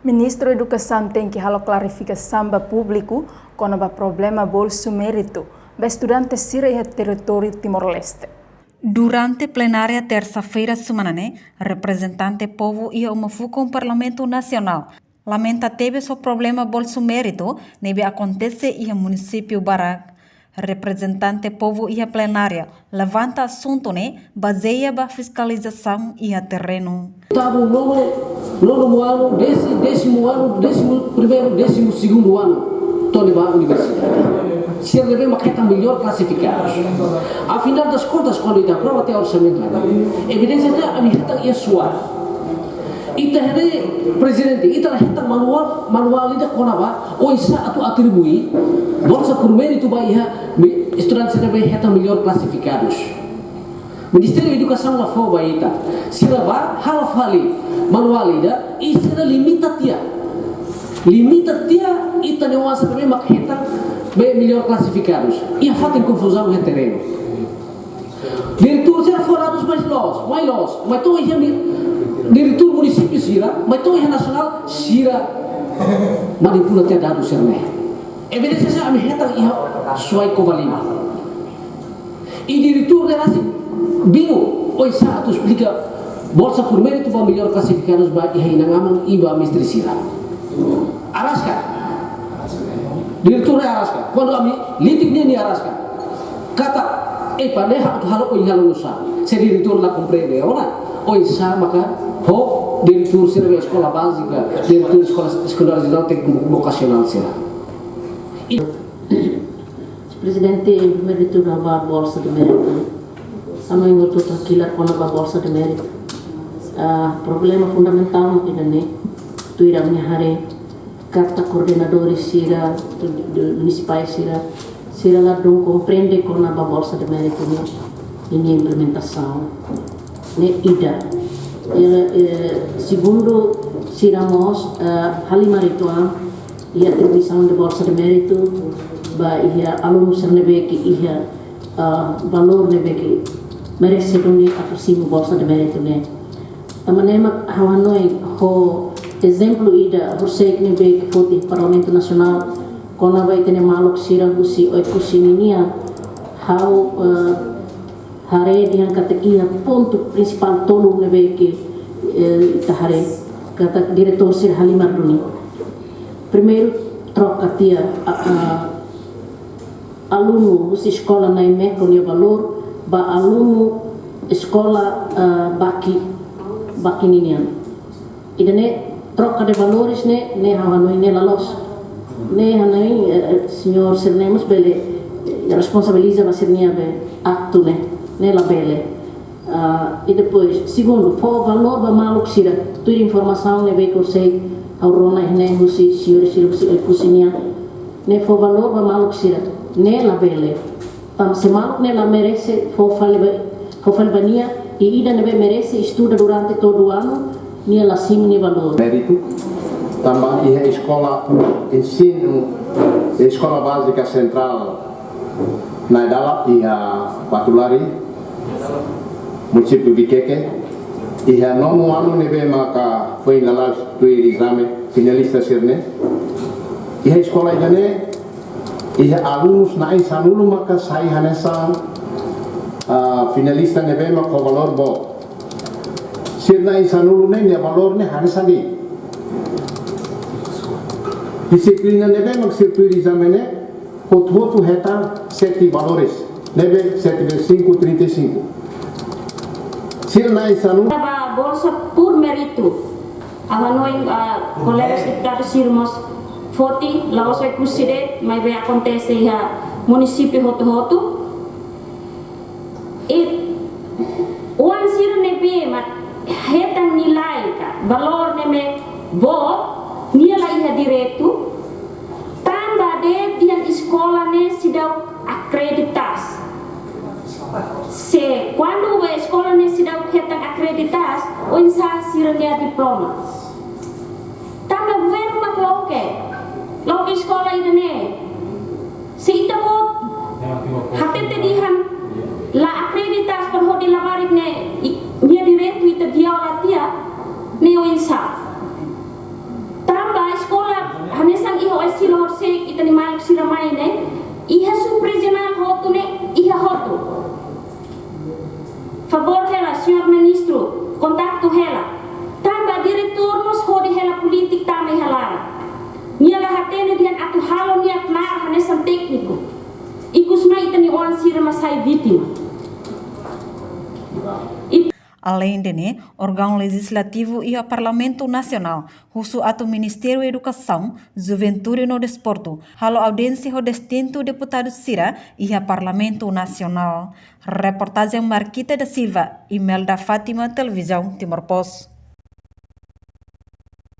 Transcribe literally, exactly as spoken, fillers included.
Ministru Edukasaun tenke halo klarifikasaun ba públiku kona-ba problema bolsu méritu ba estudante sira iha territóriu Timor-Leste. Durante plenária tersa-feira semana ne'e, reprezentante povu iha uma fukun Parlamentu Nasionál lamenta tebes ho problema bolsu méritu ne'ebé akontese iha munisípiu barak. Reprezentante povu iha plenária levanta asuntu ne'e bazeia ba fiskalizasaun iha terrenu. Oitavu, nono, nono anu, décimo, décimo anu, décimo primeiro, décimo segundo ano, to'o ne'ebá universidade. Sira ne'ebé mak hetan melhor klasifikadu. Afinal das contas, kuandu ita aprova tiha orsamentu, evidénsia ida ami hetan iha suara. Ita haree, prezidente, ita la hetan manuál, manuál ida kona-ba oinsá atu atribui bolsa por mérito ba iha me-, estudante sira ne'ebé hetan melhor klasifikadus. Ministériu Edukasaun la fó ba ita. Sira bá halo fali manuál ida, i sira limita tiha. Limita tiha ita-nia oan sira ne'ebé mak hetan be melhor klasifikadus. Iha fatin konfuzaun iha terrenu. Diretór sira fó dadus mais loos, mais loos, mais to'o iha mi-, diretór munisípiu sira, mais to'o iha nasionál sira manipula tiha dadus sira-ne'e. Evidénsia sira ami hetan iha Suai Covalima. I diretór ne'e rasik bingung, oinsá atu esplika bolsa por mérito ba melhor klasifikadus ba iha inan-aman i ba mestre sira. Araska. Diretór ne'e araska. Kuandu ami litik nia, nia araska. Katak, epá, ne'e ha'u atu halo oin halo nusá. Se diretór la komprende ona, oinsá maka ho diretór sira be eskola bázika, diretór eskola sekundária jerál, tékniku vokasionál sira. I Prezidente, primeiru de tudu, ba bolsa de mérito. Ami hotu-hotu kilar kona-ba bolsa de mérito. Ah, problema fundamentál mak ida-ne'e. Tuir ami haree katak koordenadores sira, de, de, munisipais sira, sira ladún komprende kona-ba bolsa de mérito ne'e, i nia implementasaun ne'e ida. Eh, eh, segundu, sira mós, eh, halimar uitoan iha atribuisaun de bolsa de mérito ba iha alunu sira ne'ebé ke iha, ah, valór ne'ebé ke merese duni atu simu bolsa de mérito ne'e. Tanba ne'e mak ha'u hanoin ho ezemplu ida horiseik ne'ebé ke foti Parlamentu Nasionál kona-ba ita-nia maluk sira husi Oekusi ninian, ha'u, eh, haree dehan katak iha pontu prinsipál tolu ne'ebé ke, eh, ita haree katak diretór sira halimar duni. Primeiru, troka tiha, a, a, alunu husi eskola Naimeko nia valór ba alunu eskola, eh, Baki, Baki ninian. Ida-ne'e troka de valores ne'e, ne'e ha'u hanoin ne'e la loos. Ne'e hanoin, eh, eh, señór sira-ne'e mós bele, eh, responsabiliza ba sira-nia be aktu ne'e, ne'e labele. Ah, i depois, segundu, fó valór ba maluk sira. Tuir informasaun ne'ebé ke horiseik ha'u rona iha ne'e husi señór sira husi Oekusi nian. Ne'e fó valór ba maluk sira. Ne'e labele. Tanba se maluk ne'e la merese, fó fali ba, fó fali ba nia, i ida ne'ebé merese estuda durante todo anu, nia la simu nia valór. Méritu, tanba iha eskola ensinu, eskola bázika sentrál Naidala iha Batulari, munisípiu Viqueque, iha nonu anu ne'ebé maka foin lalais tuir ezame finalista sira-ne'e. Iha eskola ida-ne'e, iha alunus na'in sanulu maka sai hanesan, ah, finalista ne'ebé mak ho valór boot. Sira na'in sanulu ne'e nia valór ne'e hanesan de'it. Dixiplina ne'ebé mak sira tuir ezame ne'e, hotu-hotu hetan sete valores, ne'ebé sete vezes cinco, trinta e cinco. Sira na'in sanulu. Ba bolsa por mérito. Ha'u hanoin, ah, kolegas deputadu sira mós foti, la'ós Oekusi de'it, maibé akontese iha munisípiu hotu-hotu. I oan sira ne'ebé mak hetan nilai ka valór ne'ebé boot, nia la iha direitu, tanba de'it dehan eskola ne'e seidauk akredita. Se kuandu eskola ne'e seidauk hetan akredita, oinsá sira-nia diploma? Tanba governu mak loke, loke eskola ida-ne'e. Se ita-boot hatete dehan la akredita para hodi labarik ne'e, i, nia direitu ita di'ak la tiha, ne'e oinsá? Iha oesila horisehik ita-nia maluk sira mai ne'e, iha supervisionál hotu ne'e, iha hotu. Favór hela, señór ministru, kontaktu hela. Tanba diretór mós hodi hela polítika tama iha laran. Nia la hatene dehan atu halo nia knaar hanesan tékniku. Ikus mai ita-nia oan sira mak sai vítima. Além de ne'e, órgaun lejislativu iha Parlamentu Nasionál husu atu Ministériu Edukasaun, Juventude no Desportu halo audiénsia ho distintu deputadu sira iha Parlamentu Nasionál. Reportajen Marquita da Silva, Imelda Fátima, Televizaun Timor Post.